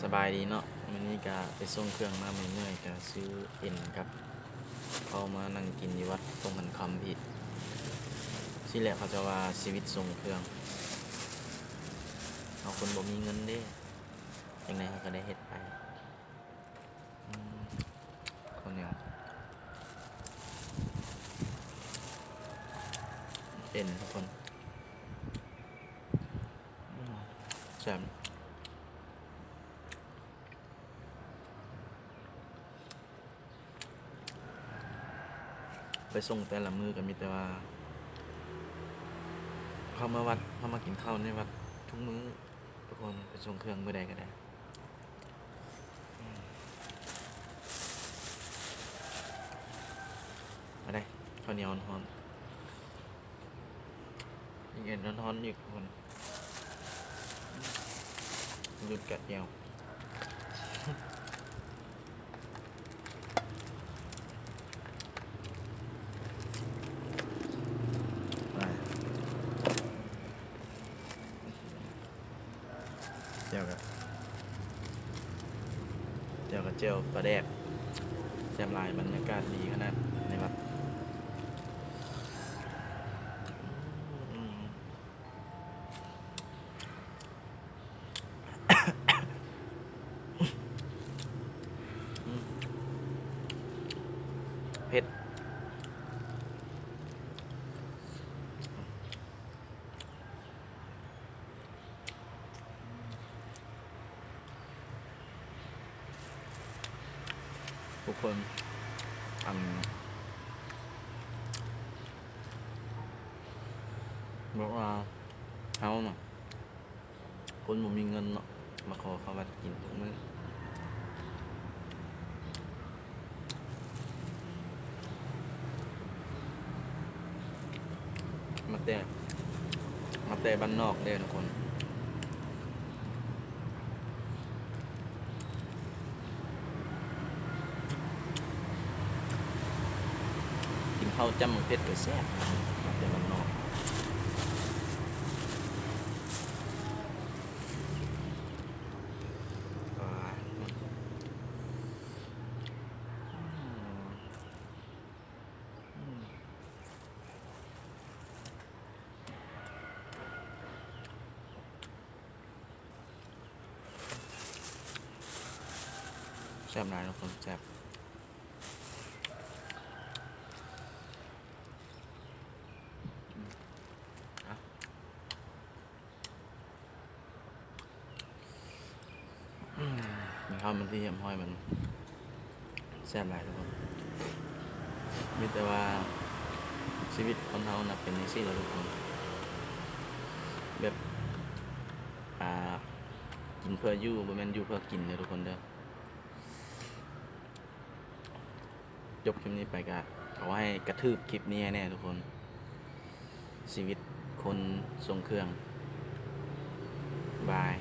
ສະບາຍດີເນາະ, ມື້ນີ້ກະໄປສົ່ງເຄື່ອງມາເມື່ອຍໆ ກະຊື້ເອັນກັບເຂົ້າມານັ່ງກິນຢູ່ວັດທົ່ງຂັນຄຳພີ້. ຊີ້ແຫຼະເຂົາເຈົ້າວ່າຊີວິດສົ່ງເຄື່ອງ, ເຮົາຄົນບໍ່ມີເງິນເດ້, ຈັ່ງໃດເຮົາກະໄດ້ເຮັດໄປ. ອືມ ເຂົ້າໜຽວ ເປັນທຸກຄົນ ອືມ ແຊບ. ໄປສົ່ງແຕ່ລະມື້ກະມີແຕ່ວ່າ ເຮົາມາວັດ ເຮົາມາກິນເຂົ້າໃນວັດທຸກມື້ ທຸກຄົນ, ໄປສົ່ງເຄື່ອງມື້ໃດກະໄດ້. ອືມ ມາເດີ້ ເຂົ້າໜຽວຮ້ອນໆ ມີເອັນຮ້ອນໆອີກ ທຸກຄົນ. ຢຸດກະແຈ່ວ ແຈ່ວກະ ແຈ່ວກະແຈ່ວປາແດກ ແຊບຫຼາຍ, ບັນຍາກາດດີຂະໜາດໃນວັດ. ອືມ ເຜັດ. ທຸກຄົນ ອັນ ບອກວ່າເຮົານະ ຄົນບໍ່ມີເງິນເນາະ ມາຂໍເຂົ້າວັດກິນທຸກມື້. ມາແຕ່ ມາແຕ່ບ້ານນອກເດ້ທຸກຄົນ, ກິນເຂົ້າຈ້ຳໝາກເຜັດກະແຊບ ມາແຕ່ບ້ານນອກ. ແຊບຫຼາຍທຸກຄົນ ແຊບ. ອືມ ກິນເຂົ້າເປັນທີ່ຮຽບຮ້ອຍບັດນີ້ ແຊບຫຼາຍທຸກຄົນ. ມີແຕ່ວ່າຊີວິດຄົນເຮົານະເປັນຈັ່ງຊີ້ແຫຼະທຸກຄົນ, ແບບ ອ່າ ກິນເພື່ອຢູ່ ບໍ່ແມ່ນຢູ່ເພື່ອກິນເດີທຸກຄົນເດີ. ຈົບຄລິບນີ້ໄປກະຂໍໃຫ້ກະຖືບຄລິບນີ້ໃຫ້ແດ່ທຸກຄົນ. ຊີວິດຄົນສົ່ງເຄື່ອງ. ບາຍ.